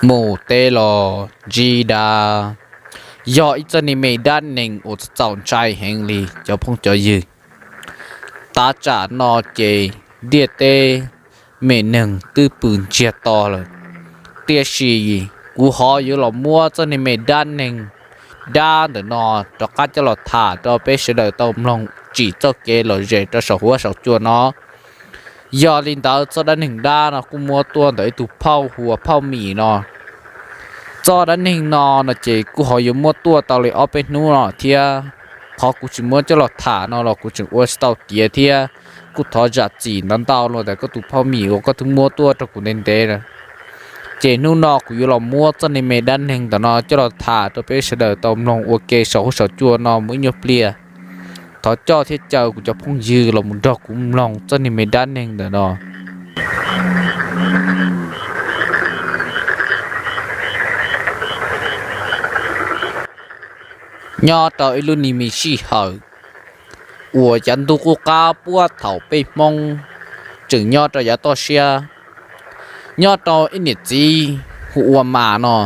Mus teb los ntsib dab, yog ib txoj niag me dab neeg uas txaus ntshai heev li cov phooj cov ywg. Tav tsam no ces ntiaj teb me neeg twb pw ntsiag to lawm, tiam sis kuv ho yuav los muab txoj niag me dab neeg dab ntawm no rov qab coj los tham rau peb sawv daws tau mloog tsim txoj kev lom zem rau saum huab saum cua no. Yog li ntawd txoj dab neeg dab no kuj muab tuaj ntawm ib tug phauj hu ua Phauj Mim no. Txoj dab neeg no no ces kuj ho yuav muab tuaj tau li ob peb hnub no thiab. Qhov kuv tsis muab coj los tham no los kuv tseem ua tsis tau tiav thiab, kuj thov zam txim ntau ntau los ntawm koj tus Phauj Mim uas koj twb muab tuaj rau kuv ntev ntev lawm. Ces hnub no kuv yuav los muab txoj niag me dab neeg ntawm no coj los tham rau peb sawv daws tau mloog ua ke saum huab saum cua no mus ib nyuag pliag. Thov coj thiab caw kuv cov phooj ywg los mus nrog kuv mloog txoj niag me dab neeg ntawm no. Nyob rau ib lub niag me sij hawm uas yav ntuj qub qab puag thaum peb Hmoob tseem nyob rau yav toj siab, nyob rau ib niam txiv hu ua Mas no.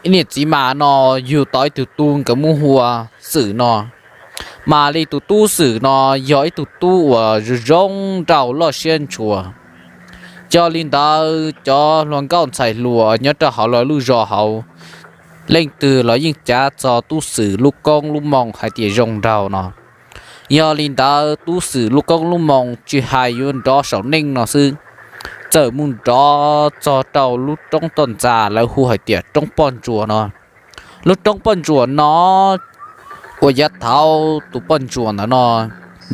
Ib niam txiv Mas no yug tau ib tug tub nkawd muab hu ua Xwm no. Mas li tus tub Xwm no yog ib tug tub uas zoo zoo nraug loj siab ntshua. Yog li ntawd cov hluas nkauj ntxhais hluas nyob rau hauv lawv lub zos hauv, leej twg los yeej cav txog tub Xwm lub koob lub moo hais tias zoo nraug no. Yog li ntawd tub Xwm lub koob lub moo tsis hais yuav nrov saum neej no xwb, txawm mus nrov txog rau lub roob toj ntxas lawv hu hais tias roob Poj Ntsuas no. Lub roob Poj Ntsuas no uas yav thaud tus poj ntsuam ntawd no,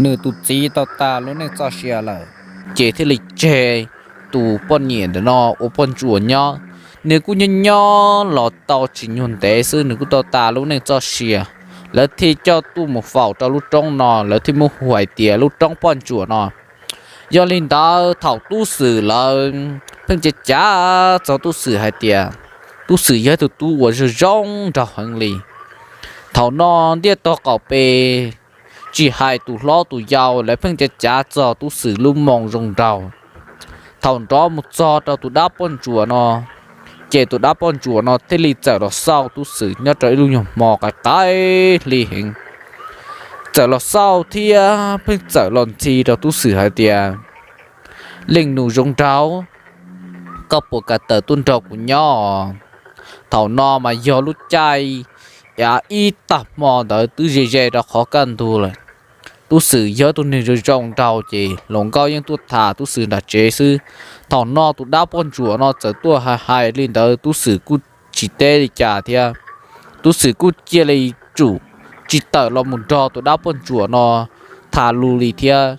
nws tus txiv tau tas lub neej txoj sia lawm, ces thiaj li tseg tus poj niam ntawm no ua poj ntsuam nyob. Nws kuj nyob nyob los tau tsis nyuag ntev xwb nws kuj tau tas lub neej txoj sia. Lawv thiaj coj tuaj mus faus rau lub roob no, lawv thiaj muab hu hais tias lub roob Poj Ntsuam no. Yog li ntawd thaum tub Xwm lawv pheej cav cav txog tub Xwm hais tias tub Xwm yog ib tug tub uas zoo zoo nraug heev li. Thaum no ntiaj tog qaum pes, tsis hais tus hlob tus yau lawv pheej cav cav txog tub Xwm lub moo zoo nraug. Thaum nrov mus txog rau tus dab Poj Ntsuas no, ces tus dab Poj Ntsuas no thiaj li txawm los xauj tub Xwm nyob rau ib lub nyuag hmo qaim qaim hli heev. Txawm los xauj thiab pheej txawm los ntxhi rau tub Xwm hais tias, Leej nus zoo nraug, koj puas kam tawm tuaj nrog kuv nyob? Thaum no mas yog lub caij av ib tag hmo ntawd twb ze ze rau qhov kaj ntug lawm. Tub Xwm yog tus neeg zoo zoo nraug ces hluas nkauj yeej tuaj tham tub Xwm nram tsev xwb. Thaum no tus dab Poj Ntsuas no txawm tuaj hais hais li ntawd tub Xwm kuj tsis teb li cas thiab. Tub Xwm kuj cia li tsum tsis tawm los mus nrog tus dab Poj Ntsuas no tham lus li thiab.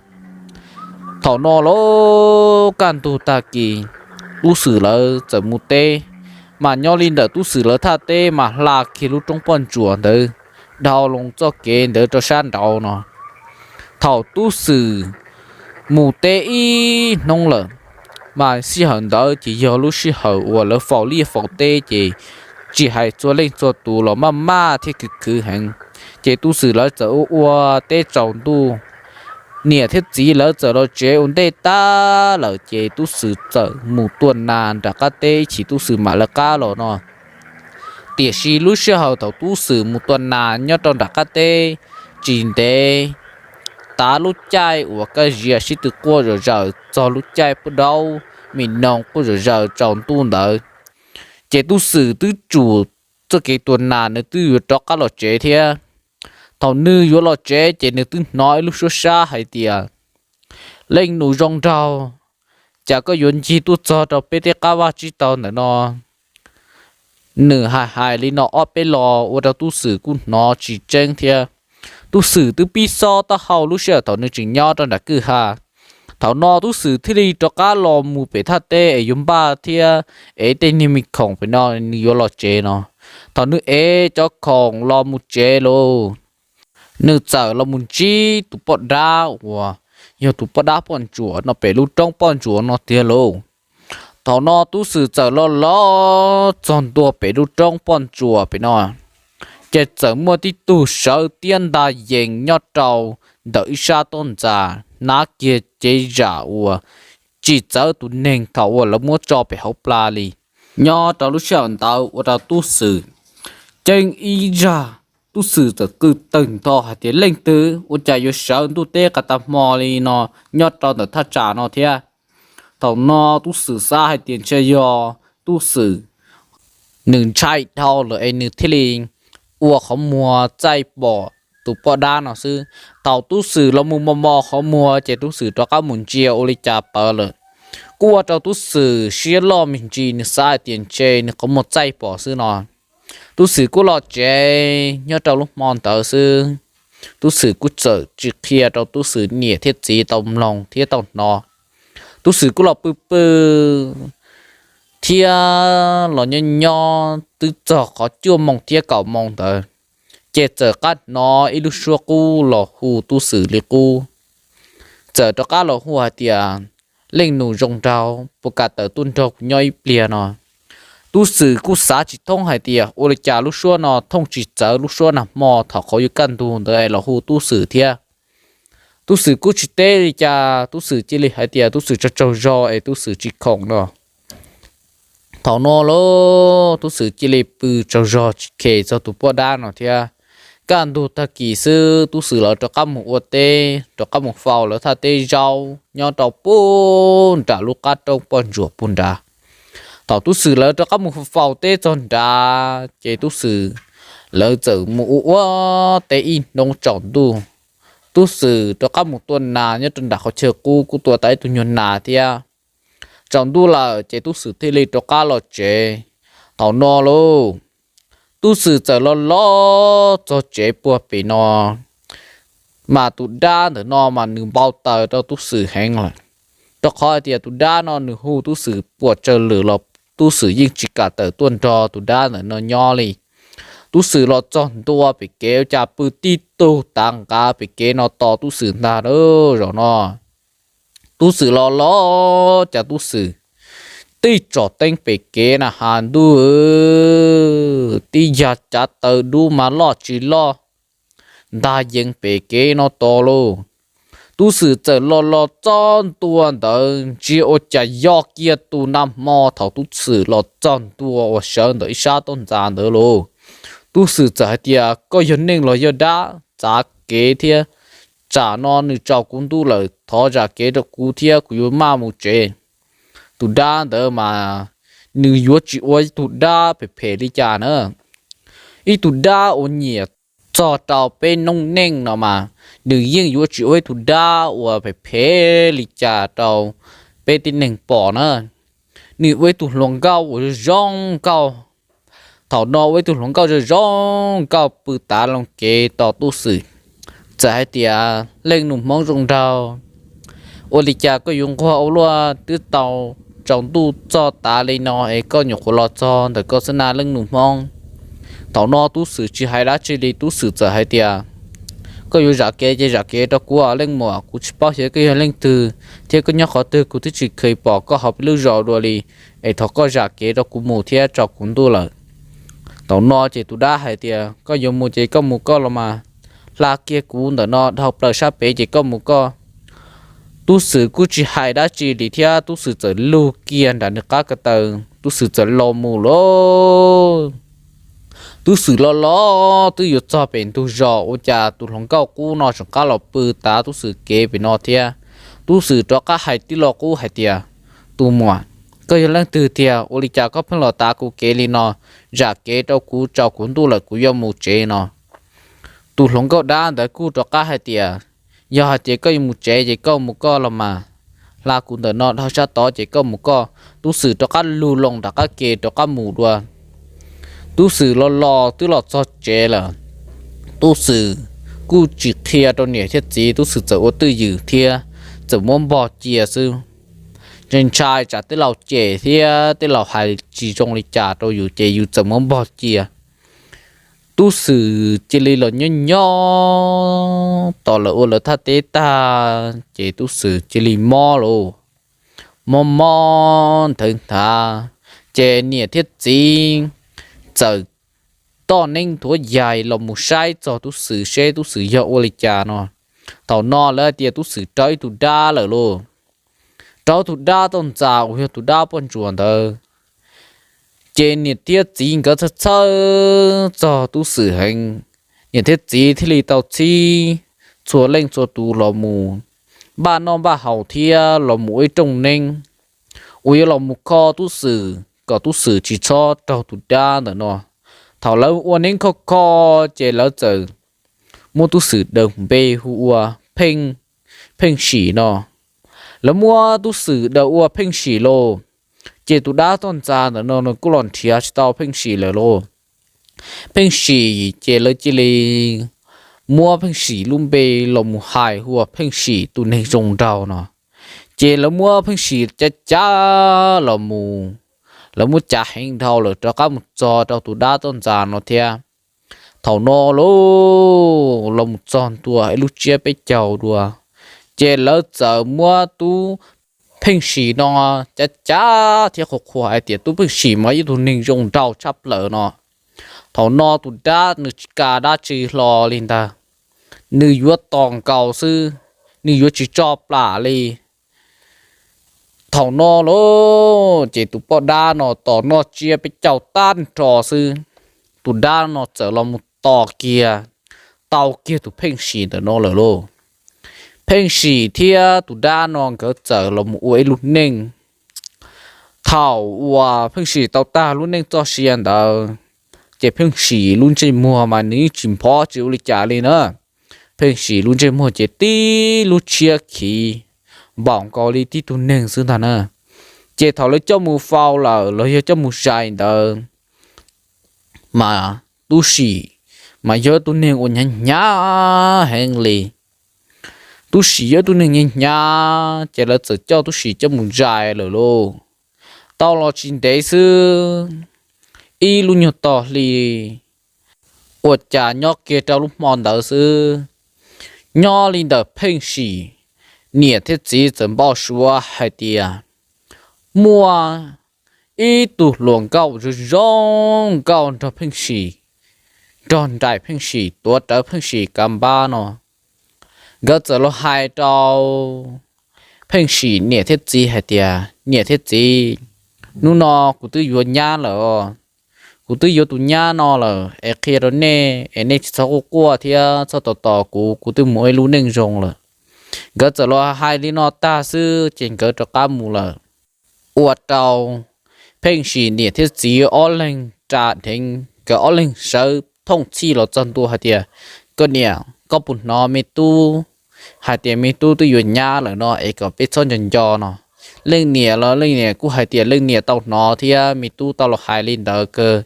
Thaum no lub kaj ntug tag kis, tub Xwm lawv txawm mus teb, mas nyob li ntawm tub Xwm lawv thaj teb mas hla kiag lub roob Poj Ntsuas ntawd dhau loo txoj kev ntawd rau sab nraud no. Thaum tub Xwm mus teb ib hnub lawm, mas sij hawm ntawd ces yog lub sij hawm uas lawv faus liaj faus teb ces tsis hais txhua leej txhua tus los maj maj thiab khwv khwv heev. Ces tub Xwm lawv txawm ua ua teb tsaus ntuj, niam thiab txiv lawv txawm los tsev ua ntej tag lawm ces tub Xwm txawm mus tua nas nram qab teb ib chim tub Xwm mam lawv qab los no. Tiam sis lub sij hawm thaum tub Xwm mus tua nas nyob rau nram qab teb tsis ntev, tav lub caij uas kaj zias sib tw quaj zom zaws txog lub caij pub daub mi noog quaj zom zaws tsaus ntuj ntawd, ces tub Xwm twb tsum txoj kev tua nas nws twb yuav rov qab los tsev thiab. Thaum nws yuav los tsev ces nws twb hnov ib lub suab sab hais tias, Leej nus zoo nraug, cas koj yuav ncig tuaj txog rau peb tej qab vaj tsib taug ntawm no? Nws hais hais li no ob peb los ua rau tub Xwm kuj hnov tsis tseeb thiab. Tub Xwm twb pib xob taub hau lub sij hawm thaum nws tseem nyob rau nram kwj ha. Thaum no tub Xwm thiaj li rov qab los mus pem thaj teb es yuav npaj thiab ev tej niag me khoom pem no nws yuav los tsev no. Thaum nws ev cov khoom los mus tsev lauj, nws txawm los mus ntsib tus poj dab uas yog tus poj dab Poj Ntsuas no pem lub roob Poj Ntsuas no tiag lauj. Thaum no tub Xwm txawm los los txog ntua pem lub roob Poj Ntsuas pem no, ces txawm muaj tib tug sawv tiab nta yees nyob rau ntawm ib sab toj ntxas hnav kiag cev zam uas tsis txawv tus neeg thaum uas lawv muab tso pem hauv plag li. Nyob rau lub sij hawm ntawd ua rau Tub Xwm ceeb ib zag. Tub Xwm txawm qw tawg ntho hais tias, leej twg ua cas yuav sawv ntuj teb qas tag hmo li no nyob rau ntawm thaj tsam no thiab? Thaum no Tub Xwm xav hais tias ntshe yog Tub Xwm nws ntshai dhau lawm es nws thiaj li ua qhov muag txaij pom tus poj dab no xwb. Thaum Tub Xwm los mus mos mos qhov muag ces Tub Xwm rov qab mus ntsia ua li cas pawv lawm. Kuj ua rau Tub Xwm siab loj me ntsis, nws xav hais tias ntshe nws qhov muag txaij pom xwb no. Tub Xwm kuj los tsev nyob rau lub hmo ntawd xwb. Tub Xwm kuj txawm tsis qhia rau Tub Xwm niam thiab txiv tau mloog thiab tau hnov. Tub Xwm kuj los pw pw thiab los nyob nyob twb txog qhov cuaj moos thiab kaum moos ntawd, ces txawm qab hnov ib lub suab qub los hu Tub Xwm li qub. Txawm rov qab los hu hais tias, leej nus zoo nraug, puas kam tawm tuaj nrog kuv nyob ib pliag no? Tub Xwm kuj xav tsis thoob hais tias ua li cas lub suab no thooj tsis txawv lub suab nag hmo thaum qhov yuav kaj ntug ntawd los hu Tub Xwm thiab. Tub Xwm kuj tsis teb li cas, Tub Xwm cia li hais tias Tub Xwm tsaug tsaug zog es Tub Xwm tsis khoom no. Thaum no lauj, Tub Xwm cia li pw tsaug zog tsis khes txog tus poj dab no thiab. Kaj ntug tag kis xwb Tub Xwm lawv rov qab mus ua teb, rov qab mus faus lawv thaj teb zaub nyob rau puag nram lub qab roob poj ntsuam puag nrad. Thaum Tub Xwm lawv rov qab mus faus teb txog nrad ces Tub Xwm lawv txawm mus ua ua teb ib hnub tsaus ntuj. Tub Xwm rov qab mus tua nas nyob rau nram qhov chaw qub kuj tua tau ib tug nyuag nas thiab. Tsaus ntuj lawm ces Tub Xwm thiaj li rov qab los tsev. Thaum no lauj, Tub Xwm txawm los los txog tsev puag pem no, mas tus dab ntawm no mas nws npau taws rau Tub Xwm heev lawm, rau qhov hais tias tus dab no nws hu Tub Xwm puas tsawg lwm los Tub Xwm yeej tsis kam tawm tuaj nrog tus dab ntawm no nyob li. Tub Xwm los txog ntua pem kev ua cas pw tib tug tav nqav pem kev no tos Tub Xwm ntag lauj zaum no. Tub Xwm los los cas Tub Xwm tib tsom teeb pem kev na has ntuj, tib yag cav taw dub mas loj tsis loj ntag yees pem kev no tos lauj. Tub Xwm txawm los los txog ntua ntawd ntsia ua cas yog kiag tus nag hmo thaum Tub Xwm los txog ntua uas sawv ntawm ib sab toj ntxas ntawd lauj. Tub Xwm txawm hais tias, koj yog neeg los yog dab txav kev thiab? Tsam no nws tsaus kuv ntuj lawm, thov zam kev rau kuv thiab kuv yuav maj mus tsev. Tus dab ntawd mas nws yuav tsis ua ib tug dab phem phem li cas na. Ib tug dab uas nyiam txog rau peb noob neej no mas nws yeej yuav tsis ua ib tug dab uas phem phem li cas rau peb tib neeg pom na. Nws ua ib tug hluas nkauj uas zoo nkauj. Thaum no ua ib tug hluas nkauj zoo zoo nkauj pw tav loo kev tos Tub Xwm, txawm hais tias, leej nus Hmoob zoo nraug, ua li cas koj yuav nquag ua luaj twb tau tsaus ntuj txog tav li no es koj nyuam qhuav los txog ntawm koj xwb na leej nus Hmoob? Thaum no Tub Xwm tsis hais dab tsi li, Tub Xwm txawm hais tias, koj yuav zam kev ces zam kev rau kuv leej muam, kuv tsis paub xyov koj yog leej twg thiab koj nyob qhov twg, kuv twb tsis kheev pom koj hauv peb lub zos dua li, es thov koj zam kev rau kuv mus thiab tsaus kuv ntuj lawm. Thaum no ces tus dab hais tias, koj yuav mus ces koj mus koj los mas, hla kiag kuv ntawm no dhau plaws sab pem ces koj mus koj. Tub Xwm kuj tsis hais dab tsi li thiab Tub Xwm txawm lug kiag nram nws qab ko taw, Tub Xwm txawm los mus lauj. Tub Xwm los los twb yuav txog pem ntug zos ua cas tus hluas nkauj qub no tseem qab los pw tav Tub Xwm kev pem no thiab. Tub Xwm rov qab hais tib lo qub hais tias, tus muam, koj yog leej twg tiag, ua li cas koj pheej los tav kuv kev li no? Zam kev rau kuv, tsaus kuv ntuj lawm kuv yuav mus tsev no. Tus hluas nkauj dab ntawd kuj rov qab hais tias, yog hais tias koj yuav mus tsev ces koj mus koj los mas, hla kuv ntawm no dhau sab tod ces koj mus koj. Tub Xwm rov qab lug loo nram qab ke rov qab mus dua. Tub Xwm los los twb los txog tsev lawm, Tub Xwm kuj tsis qhia rau niam thiab txiv, Tub Xwm txawm ua twj ywm thiab txawm muab npog cia xwb. Ntshai ntshai tsam tej laus cem thiab tej laus hais tsis zoo li cas rau yus ces yus txawm muab npog cia. Tub Xwm cia li los nyob nyob tos lawv ua lawv thaj teb tag ces Tub Xwm cia li mob lauj. Mob mob nthawv nthav, ces niam thiab txiv txawm toj neeb nthuav yais los mus saib txog Tub Xwm seb Tub Xwm yog ua li cas no. Thaum no lawv hais tias Tub Xwm raug ib tug dab lawm lauj. Raug tus dab toj ntxas uas yog tus dab poj ntsuam ntawd. Ces niam thiab txiv nkawd txhawj txhawj txog Tub Xwm heev, niam thiab txiv thiaj li tau txhib txhua leej txhua tus los mus npaj noj npaj haus thiab los mus ua ib rooj neeb uas yuav los mus kho Tub Xwm kom Tub Xwm tsis txhob raug tus dab ntawm no. Thaum lawv ua neeb kho kho, ces lawv txawm muab Tub Xwm daws npe hu ua Pheej Sim no. Lawv muab Tub Xwm daws ua Pheej Sim lauj, ces tus dab toj ntxas ntawm no nws kuj los nrhiav tsis tau Pheej Sim lawm lauj. Pheej Sim ces lawv cia li muab Pheej Sim lub npe los mus hais hu ua Pheej Sim tus neeg zoo nraug no. Ces lawv muab Pheej Sim cav cav los mus, lawv muab cav heev dhau lawm rov qab mus txog rau tus dab toj ntxas no thiab. Thaum no lauj, los mus txog ntua ib lub tsiab peb caug dua, ces lawv txawm muab Tub Pheej Sim no cav cav thiab qhuas qhuas hais tias Tub Pheej Sim mas yog tus neeg zoo nraug tshaj plaws no. Thaum no tus dab nws tsis kam dab tsi hlo li ntag, nws yuav tos nkaus xwb, nws yuav tsis tso plam li. Thaum no lauj, ces tus poj dab no tos noj tsiab peb caug tag nrho xwb, tus dab no txawm los mus tos kiag tau kiag tus Pheej Sim ntawm no lawm lauj. Pheej Sim thiab tus dab no nkawd txawm los mus ua ib lub neej. Thaum uas Pheej Sim tau tag lub neej txoj sia ntawd, ces Pheej Sim lub ntsej muag mas nws yeej tsis nphob tsis ua li cas li na. Pheej Sim lub ntsej muag ces tib lub tshiab khiv npaum nkaus li tib tug neeg xwb ntag na. Ces thaum lawv coj mus faus lawm los yog coj mus zais ntawd, mas Tub Sim mas yog tus neeg uas hnyav hnyav heev li. Tub Sim yog tus neeg hnyav hnyav, ces lawv txawm coj Tub Sim coj mus zais lawm lauj. Tau los tsis ntev xwb, ib lub nyuag tog hli ua cas nyob kiag rau lub hmo ntawd xwb, nyob li ntawm Pheej Sim niam thiab txiv txawm npau suav hais tias muaj ib tug hluas nkauj zoo zoo nkauj nrog Pheej Sim, nrog nraim Pheej Sim, tuav rawv Pheej Sim kav npab no. Nkawd txawm los hais rau Pheej Sim niam thiab txiv hais tias, niam thiab txiv, hnub no kuv twb yuav nyab lawm os, kuv twb yuav tus nyab no lawm es qhia rau nej es nej tsis txhob quaj quaj thiab txhob tos tos kuv, kuv twb mus ua ib lub neej zoo lawm. Nkawd txawm los hais li no tag xwb ces nkawd rov qab mus lawm. Ua rau Pheej Sim niam thiab txiv ob leeg ras dheev, nkawd ob leeg sawv thooj txhij los txog ntua hais tias, koj niam, koj puas hnov me tub hais tias me tub twb yuav nyab lawm no es kom peb txhob nco nco no? Leej niam los leej niam kuj hais tias leej niam tau hnov thiab me tub tau los hais li ntawd kawg.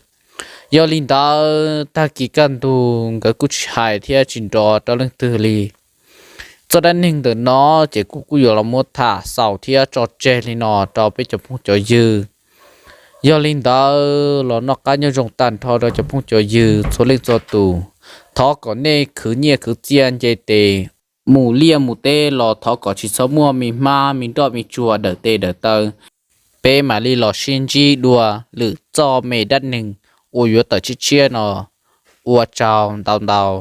Yog li ntawd tag kis kaj ntug nkawd kuj tsis hais thiab tsis nrov rau leej twg li. Txoj dab neeg ntawm no ces kuv kuj yuav los muab tham xaus thiab tso tseg li no rau peb cov phooj cov ywg. Yog li ntawd los noj qab nyob zoo tag nrho rau cov phooj cov ywg txhua leej txhua tus. Thov kom nej khwv nyiaj khwv txiaj nce tes, mus liaj mus teb los thov kom tsis txhob muaj me hmab me nroj me tsuag dawm tes dawm taw. Peb mam li los sib ntsib dua lwm txoj me dab neeg uas yuav tawm tshiab tshiab no. Ua tsaug ntau ntau.